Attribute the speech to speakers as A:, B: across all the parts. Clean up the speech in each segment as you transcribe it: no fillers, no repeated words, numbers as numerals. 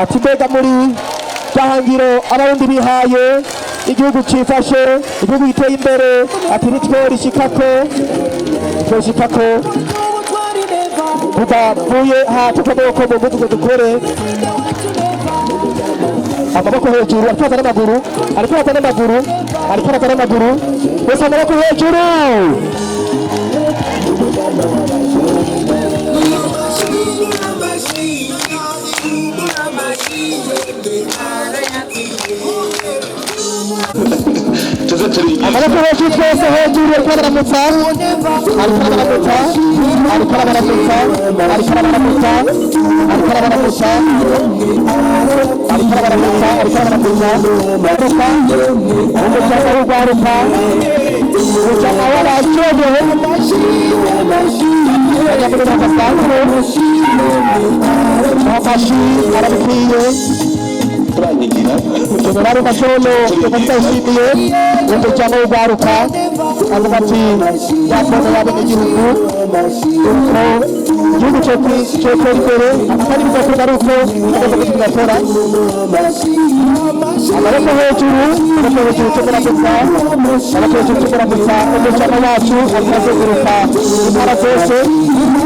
A: Ati mbega muri gahangiro abarundi bihaye, igihugu cifashe, igihugu giteye imbere, ati nitworishikako, twoshikako tudavuye hatuka amaboko mu mbuga dukore. Amaboko hejuru, ariko araza n'amaguru, ariko araza n'amaguru, ariko araza n'amaguru bose, amaboko hejuru. Amaboko hejuru twese hejuru. Ariko arabaramutsa, ariko arabaramutsa, ariko arabaramutsa, ariko arabaramutsa, ariko arabaramutsa, ariko arabaramutsa, ariko arabaramutsa. Umuryango w'urwaruka, umuryango w'abashoboye abanyamurimo badasanzwe, amashi arabikwiye. General Majoro ndayishimiye, umuryango w'urwaruka, avuga ati yakoze y'abenegihugu uko igihugu cyotera imbere, atari bizakorwa ari uko tugomba tugakora. Amaboko hejuru, amaboko hejuru, tumuramutsa, amaboko hejuru, tumuramutsa. Umuryango wacu ariko arazenguruka intara zose,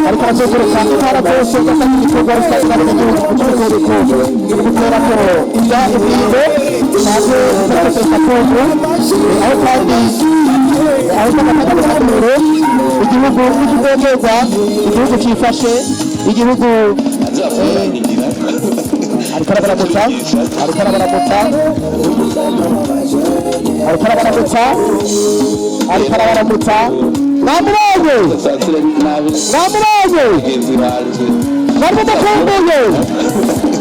A: ariko arazenguruka intara zose, ugasanga igikorwa rusange n'abenegihugu cy'ubukoriko guterako inda ingingo cyangwa gutekereza, aho kandi aho akamaro igihugu n'ikigogerwa, igihugu cyifashe, igihugu. Ariko arabaramutsa, ariko arabaramutsa, ariko arabaramutsa, ariko arabaramutsa. Mwamubonye, mwamubonye, mwari mumukumbuye.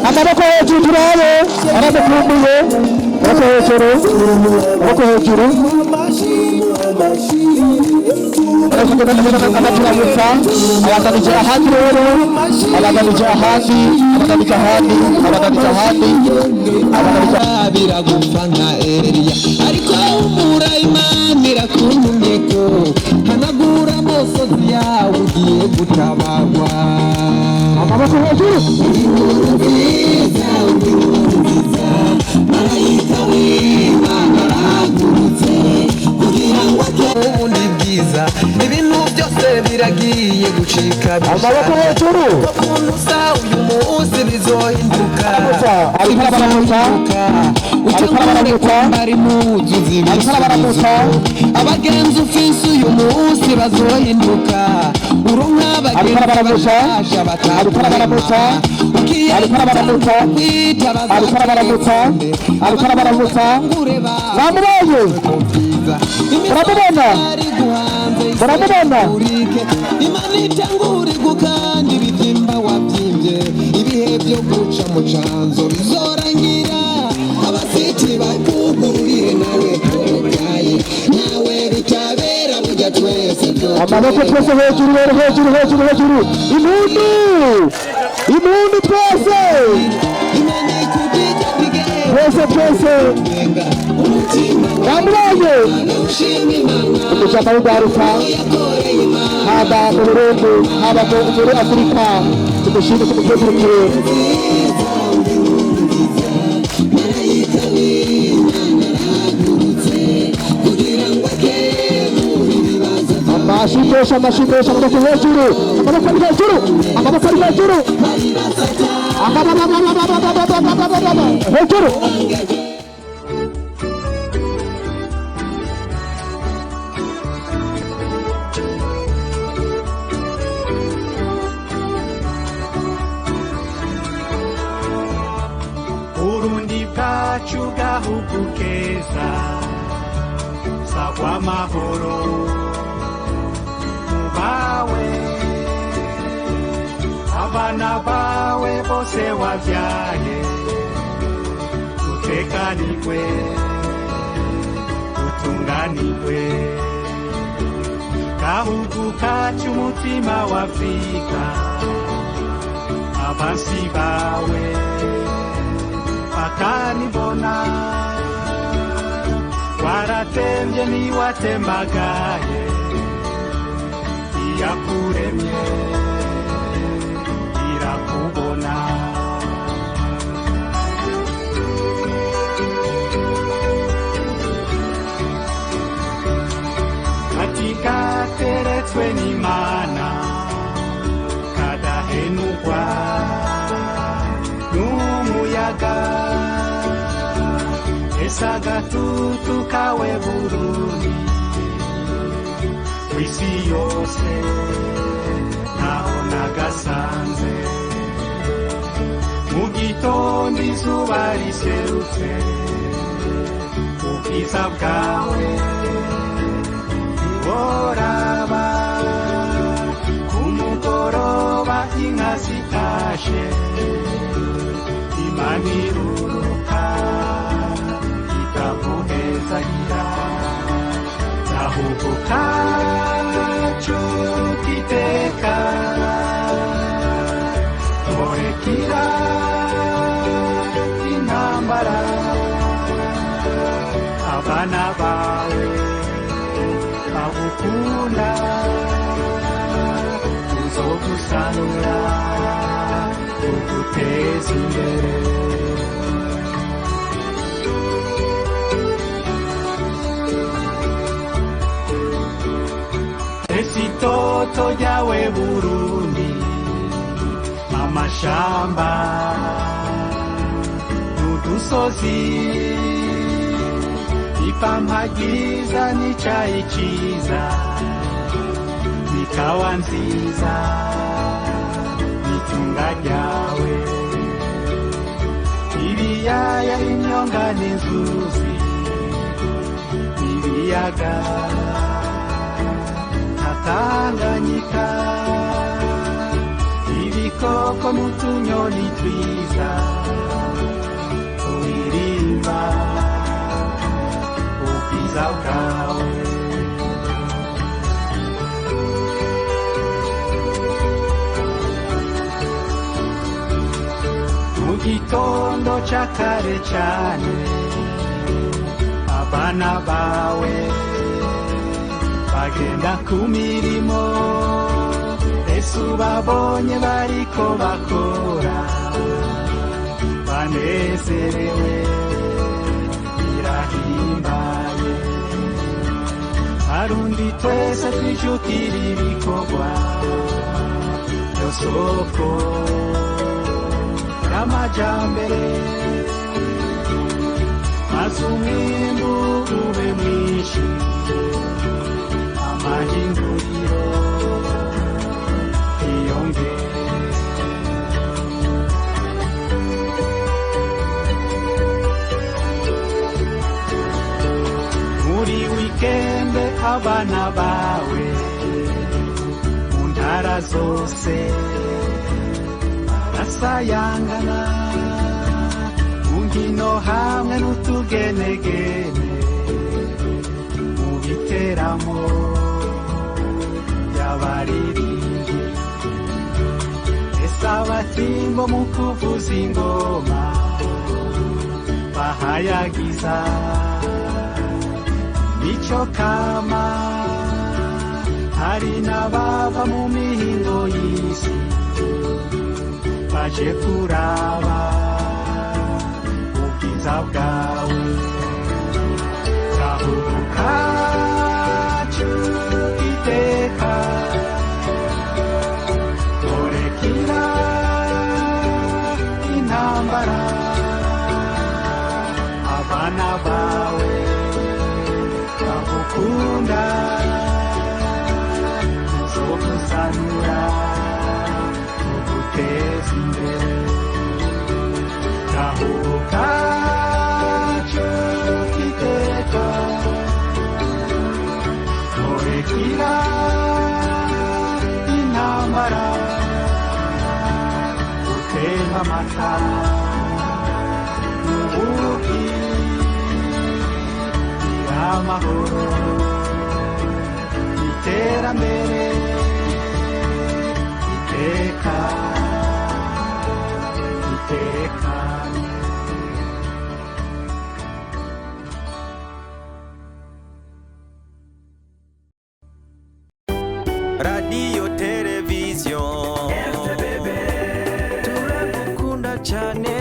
A: Amaboko hejuru turabe aramukumbuye. Amaboko hejuru, amaboko hejuru. Amaturamutsa abaganije ahandi rero, abaganije ahandi, abaganije ahandi, abaganije ahandi, abaganije.
B: Biragupfa nka Eliya, ariko humura, Imana irakuntumye ko hanagura amosozi yawe, ugiye gutabarwa.
A: Amaboko hejuru.
B: Nziza, nziza, marayika w'Imana arahagurutse kugira ngo ubundi bwiza, ibintu byose biragiye gucika.
A: Amaboko hejuru.
B: Ukuntu usa uyu munsi bizohinduka.
A: Ariko arabaramutsa. Ariko arabaramutsa.
B: Bari muzuzi.
A: Ariko arabaramutsa.
B: Abagenzi ufise uyu munsi bazohinduka, uronka
A: Ariko
B: abagenzi
A: arabaramutsa.
B: bashasha.
A: Ariko arabaramutsa. Ariko arabaramutsa. Ariko arabaramutsa. Ariko arabaramutsa. Mwamubonye, muramubona, muramubona.
B: Imana itangure gukanda ibibyimba wabyimbye, ibihe byo guca mu canzo bizorangira, abasiti bakugururire, nawe kabgaye nawe bitabera burya twese.
A: Amaboko twese hejuru rero, hejuru, hejuru, hejuru. Impundu, impundu twese.
B: Imana ikupigapiga.
A: Twese, twese.
B: Umutima
A: Mwamubonye.
B: ushima Imana.
A: Umujama w'urwaruka
B: yakoreye Imana.
A: Haba mu Burundi, haba muri Afurika, tumushime, tumukengurukire.
B: Marayika w'Imana arahagurutse kugira ngo akemure ibibazo.
A: Amashi menshi, amashi menshi. Amaboko hejuru, amaboko ari hejuru, amaboko ari hejuru, hejuru.
C: Burundi bwacu, gahugu keza, sagwa amahoro bawe, abana bawe bose wabyaye, utekanirwe, utunganirwe, gahugu kacu, umutima wa Afurika, abansi bawe bakanibona, waratembye niwatembagaye, iyakuremye irakubona. Kotsa agatutu kawe Burundi, kw'isi yose ntaho nagasanze. Mu gitondo izuba riserutse, ubwiza bwawe ntiworaba. Ku mugoroba inka zitashe, Imana iruruka ikaguhezagira. Gahugu kacu k'iteka, murekira intambara, abana bawe bagukunda, tuzogusanura tuguteza imbere. Ese itoto ryawe Burundi, amashamba n'udusozi, ipampa ryiza n'icayi ciza, n'ikawa nziza n'itunga ryawe, ibiyaya, imyonga n'inzuzi, ibiyaga na Tanganyika, ibikoko n'utunyoni twiza turirimba ubwiza bwawe. Mu gitondo ca kare cane, abana bawe bagenda ku mirimo, ese ubabonye bariko bakora banezerewe, birahimbaye. Arundi twese twijukira ibikorwa byosoko y'amajambere, maze umwimbu ube mwinshi, amahinguriro yiyongere. Muri wikende abana bawe mu ntara zose barasayangana mu nkino hamwe n'utugenegene, mu biteramo by'abaririmbyi, ese abatimbo mu kuvuza ingoma bahayagiza mico kama. Hari n'abava mu mihingo y'isi baje kuraba ubwiza bwawe. Gahugu kacu iteka, turekira intambara, abana bawe bagukunda, tuzogusanura tuguteza imbere. Gahugu kacu iteka, turekira intambara, utemba amata n'ubuki, amahoro, iterambere, iteka itekanye.
B: Radiyo, televiziyo, turagukunda cyane.